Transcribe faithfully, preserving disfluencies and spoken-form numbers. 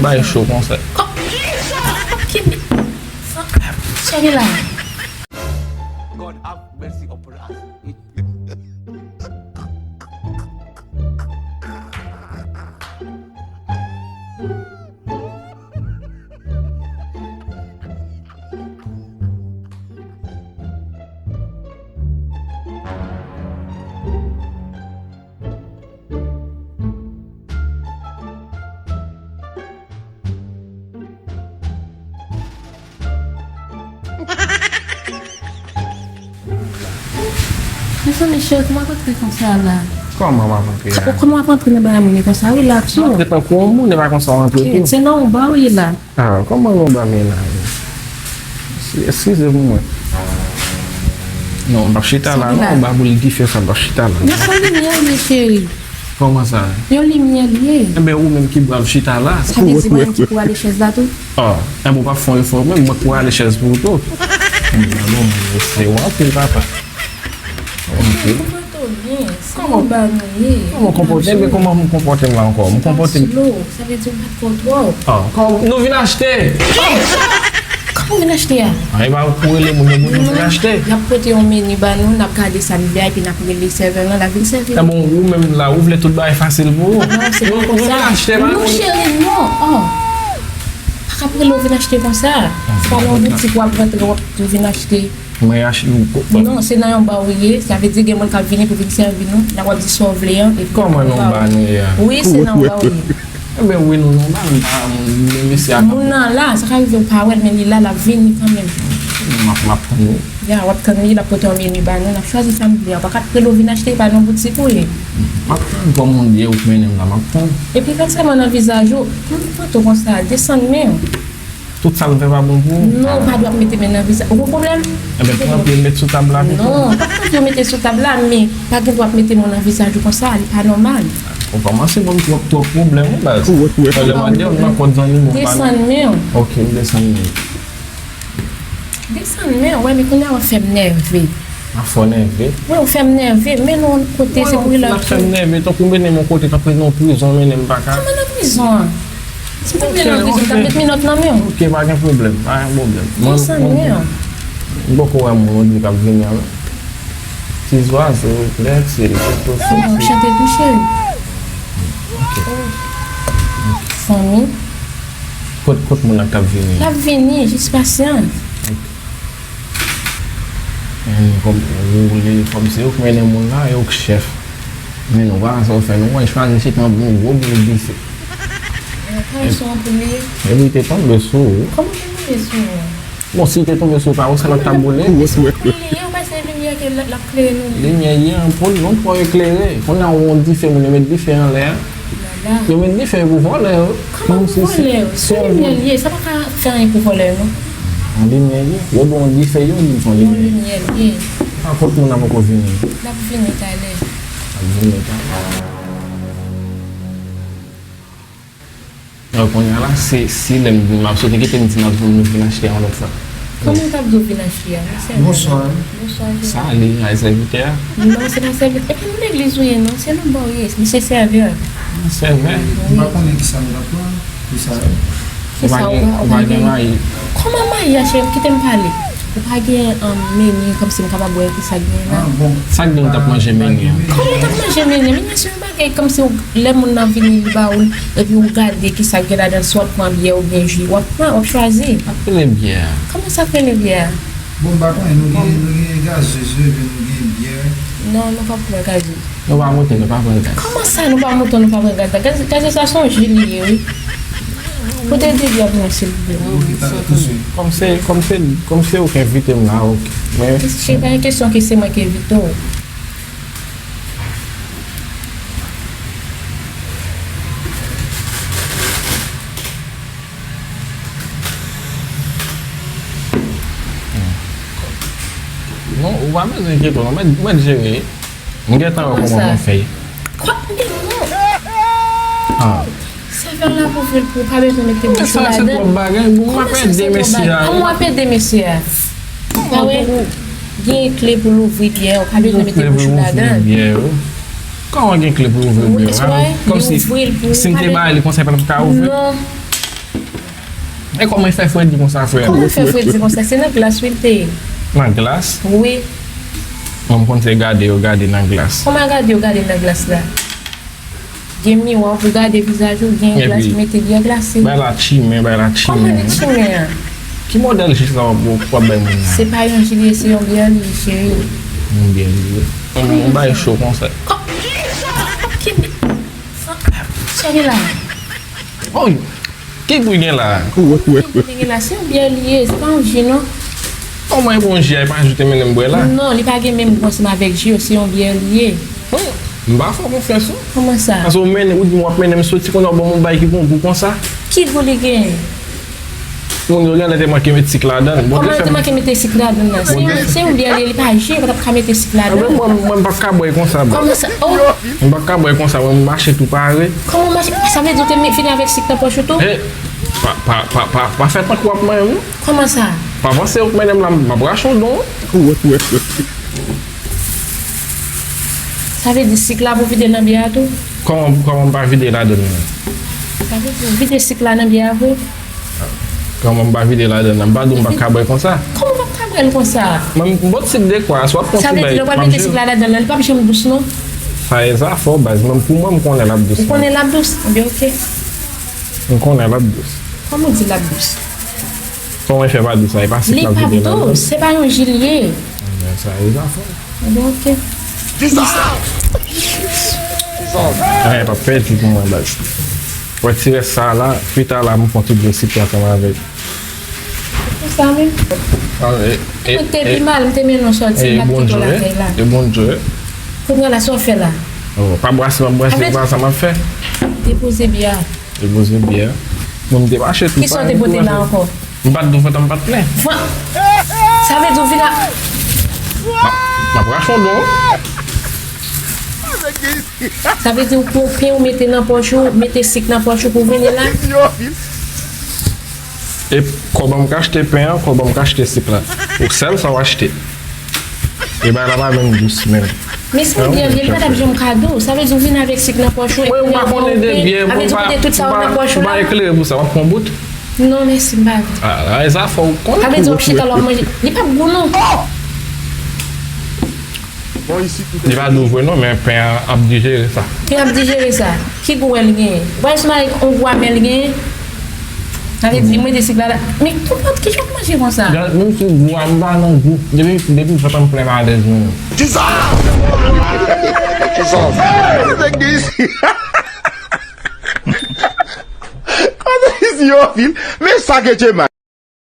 Bay cho konsa. Kò-, kòman ki bi-, sa, sa gen la? God have mercy upon us. Mezanmi cheri, kòman w ap antre konsa la? Kòman m ap antre la? Kòman w ap antre nan bagay moun yo konsa? Relax non. Antre tankou yon moun, e pa konsa w antre tou. Se nan yon ba w ye la. Ah, kòman yon ba m ye la? Eskize pou mwen. Non, m p ap chita la non, ba boul dife sa, m p ap chita la. Nan sa limyè li ye cheri. Kòman sa? Yon limyè li ye. Enben ou menm ki brav chita la. Sa vle di mwen menm ki pou ale chèz la tou? Ah, enben ou p ap fè yon efò menm, mwen k pou ale chèz pou ou tou. Mwen bon, mwen se w anpil papa. Anpil. Konpòte w byen, se yon ba nou ye. Kòman konpòte? Enben kòman m konpòte m la ankò? M konpòte m. Slow, sa vle di ou pa t fò twòp. Ah, kòman nou vin achte? Kòman w vin achte a? Ah, e pa pou rele moun yo pou nou vin achte. Y ap pote yon meni ba nou, n ap gade sa n vle a, epi n ap rele sèvè lan, l ap vin sèvi nou. Bon, ou menm la, ou vle tout bagay fasil pou ou? Non, se pa konsa. Nou vin achte, pa nou. Non, cheri, non. Oh. Pa ka pou rele w vin achte konsa. Se pa nan yon boutik w ap rantre, w ap di w vin achte. Mwen achte yon kòb. Non, se nan yon ba ou ye, sa vle di gen moun k ap vini pou vin sèvi nou, la w ap di sa w vle an, epi kòman nan ba nou ye a? Wi, se nan ba ou ye. Enben wi, nou nan ba, m pa, men mesye a. Moun nan la, sa ka rive w pa wè l, men li la, l ap vini kanmenm. M ap, m ap tann li. Ya, w ap tann li, l ap pote yon meni ba nou, n ap chwazi sa n vle a. Ou pa ka rele w vin achte, e pa nan boutik ou ye. M ap tann kòm moun ye, ou k mennen m la, m ap tann. Epi, fè sèlman nan vizaj ou, kòman ou pran tou konsa, desann men w. Tout sa m fè pa bon pou ou? Non, ou pa dwe ap mete men nan vizaj. Ou gon pwoblèm? Enben, pran pye, met sou tab la pito. Non, pa pran pye, mete sou tab la, men pa gen dwa ap mete men nan vizaj ou konsa, li pa nòmal. Ou kòmanse ban m twòp, twòp pwoblèm, wi, baz. Fò lè m ap di w nan kòd zanmi m, ou pa. Desann men w. Ok, m desann men. Desann men w, wè, men kounye a w ap fè m nève. M ap fè w nève? Wi, ou fè m nève. Mennen w yon kote, se pou rilaks ou. Ou ap fè m nève, tankou mennen m yon kote, tankou nan prizon, mennen m pa ka. Kòman nan prizon an? Si w te vle nan prizon, m t ap met minòt nan men w. Ok, pa gen pwoblèm, pa gen pwoblèm. Desann men w. M poko wè moun yo di k ap vini an. Ti zwazo, replex, se li ki posib. Oh, m ap chante tou, cheri. Ok. Fanmi. Kot, kot moun nan k ap vini? L ap vini, jis pasyans. Ok. Men kòm ou le, kòm se ou k mennen moun la, e ou k chèf. Men nou pa sa w fè, nou wè chwazi chita anba yon gwo boul dife. Kay sou anpoul li ye? Epi te tonbe sou ou. Kòman te tonbe sou ou? Bon, si te tonbe sou ou, pa ou sa lòt t ap boule? Anpoul li ye, ou pa se limyè ke l ap klere nou li? Limyè ye anpoul, nou twò eklere. Kounye a ou wè yon dife, moun yo met dife anlè a. Yo met dife pou vòlè yo. Kòman pou vòlè yo? Se yon limyè li ye, sa pa ka fè anyen pou vòlè yo, non. Yon limyè li ye. Yo gen yon dife, yo di se yon limyè. Yon limyè li ye. An, kot moun nan poko vini? L ap vini talè. L ap vini talè. Donk, kounye a la, si, si lè m, m ap soti, kite m di m ap vin, m vin achte yon lòt sa. Kòman w t ap di w vin achte a? Bonswa. Bonswa, Jera. Sa ale, ay sèvitè a? Non, se pa sèvitè. Epi nou legliz ou ye, non? Se nan ba w ye. Misye sèvè. Sèvè? Wi. M pa konnen kisa m t ap pran pou sa yo. Kisa ou pa, ou pa gen mayi? Kòman mayi a, cheri? Kite m pale. Ou pa gen, um, meni, kòmsi m kapab wè kisa k gen la? Ah, bon. Sa k gen ou t ap manje meni an? Kòman w t ap manje meni an? Meni an se yon bagay kòmsi w, lè moun nan vini, li ba ou l, epi ou gade kisa k gen ladan l, swa w ap pran byè oubyen ji, w ap pran, w ap chwazi. Ap rele byè a. Kòman sa k rele byè a? Bon, m pa konnen, nou gen, nou gen gazez wi, epi nou gen byè. Non, nou p ap pran gazez. Nou pa monte, nou pa pran gaz. Kòman sa, nou pa monte, nou pa pran gaz la? Gaz, gazez sa se yon ji li ye, wi. Pote de byè pou mwen, silvouplè. Kòm se, kòm se, kòm se ou k envite m la, ok. Men se pa yon kesyon ke se mwen ki envite w. Non, ou pa bezwen enkyete w, non. Mwen, mwen jere. M gentan wè kòman mwen fè. Kwa, men non. Ah. Sèvè la pou ouvri l pou ou, pa bezwen mete bouch ou ladan. Sa se twòp bagay, bon, m ap ede mesye a. Kòman w ap ede mesye a? Ou pa wè? Gen kle pou l ouvri byè, ou pa bezwen mete bouch ou ladan. Kòman gen kle pou l ouvri byè a? Kòmsi, si m te ba li konsèy, pa t ap ka ouvri? Non. E kòman fè fredi konsa, frè? Kòman fè fredi konsa? Se nan glas wi l te ye. Nan glas? Wi. Mwen, m konn se gade yo gade nan glas. Kòman gade yo gade nan glas la? Gen miwa pou gade vizaj ou, gen glas pou mete byè glase. Bay la chimen, bay la chimen. Kòman li chimen an? Ki modèl ji sa w ap, w ap bay moun nan? Se pa yon ji li ye, se yon byè li ye, cheri. Yon byè li ye. Yon, yon bagay cho konsa. Kò-, ki, sa gen la? Oh, ki bri gen la? Ki bri gen la? Se yon byè li ye, se pa yon ji non. Kòman e bon ji a, e pa ji w te mennen m bwè la? Non, li pa gen menm gou ansanm avèk ji yo, se yon byè li ye. Bon, m pa fè w konfyans non. Kòman sa? Paske w mennen, ou di m w ap mennen m soti, kounye a w ban m yon bagay ki gon gou konsa. Ki gou li gen? Moun yo genlè te manke met sik ladan l. Kòman yo te manke mete sik ladan l la? Se yon, se yon byè li ye, li pa ji, yo pa t ap ka mete sik ladan l. Mwen, mwen, mwen m p ap ka bwè konsa, bro. Kòman sa? Oh! M p ap ka bwè konsa, mwen m mache tou pare. Kòman w mache? Sa vle di w te me-, vini avèk sik nan pòch ou tou? Hey, pa, pa, pa, pa, pa fè tankou w ap manyen m non. Kòman sa? Pa panse w k mennen m la, m ap rache w don. Sa vle di sik la pou vide nan byè a tou? Kòman, kòman m pa vide ladan l nan? Sa vle di w vide sik la nan byè a vre? Kòman m pa vide ladan l nan? M pa di w m pa ka bwè konsa. Kòman w p ap ka bwè l konsa? Mwen, m pot sik dekwa, si w ap pran ti bay, m ap jere. Sa vle di lè w pral mete sik la ladan l, li p ap janm dous non? Sa e zafè w, baz. Mwen, pou mwen, m konnen l ap dous. Ou konnen l ap dous? Ebyen, oke. M konnen l ap dous. Kòman w di l ap dous? Kòman l fè pa dous la? E pa sik l ap vide ladan l? Li p ap dous, se pa yon ji li ye. Ebyen, sa e zafè w. Ebyen, oke. Anyen p ap pèdi pou mwen, baz. Wè ti rès sa a la, pita la, m pran tout dlo sik la ansanm avè l. Pou sa menm. Mwen te pi mal, m te mennen w sòti, m pa t kite w lakay la. E Bondye. Kounye a la, sa w fè la? Oh, pa brase, m ap brase, se pa sa m ap fè. Depoze byè a. Depoze byè a. Mwen, m te mache tou pare. Kisa w te pote la ankò? M pa t dou, vant m pa t plen. Van-, sa vle di w vin a... M ap, m ap rache w don. Sa vle di w pran pen, w mete nan pòch ou, mete sik nan pòch ou pou w vini la? E kòb an m ka achte pen an, kòb an m ka achte sik la. Ou sèl sa w achte. E bagay la pa menm dous menm. Men si w byen vye, li pa t ap janm ka dous. Sa vle di w vin avèk sik nan pòch ou, epi w pran yon pen, sa vle di w mete tout sa w nan pòch ou la. Mwen, mwen pa konnen de byen, mwen pa, mwen pa eklere pou sa. W ap pran bout? Non, mèsi, m pa vle. A, la, e zafè w konnen. Sa vle di w ap chita la w ap manje. Li p ap gou non. Li pa dou vre non, men pen an ap dijere sa. Pen an ap dijere sa. Ki gou wè l genyen? Ou pa jis mare yon gou amè l genyen? Sa vle di, mwen te sik la la. Men konpòt, kijan w ap manje konsa? Gad, menm si gou a m pa nan gou. Depi, depi vant an m plen m alèz mwen menm. Kisa? Kisa? Kote isi yo vin? Men sa ke Djema.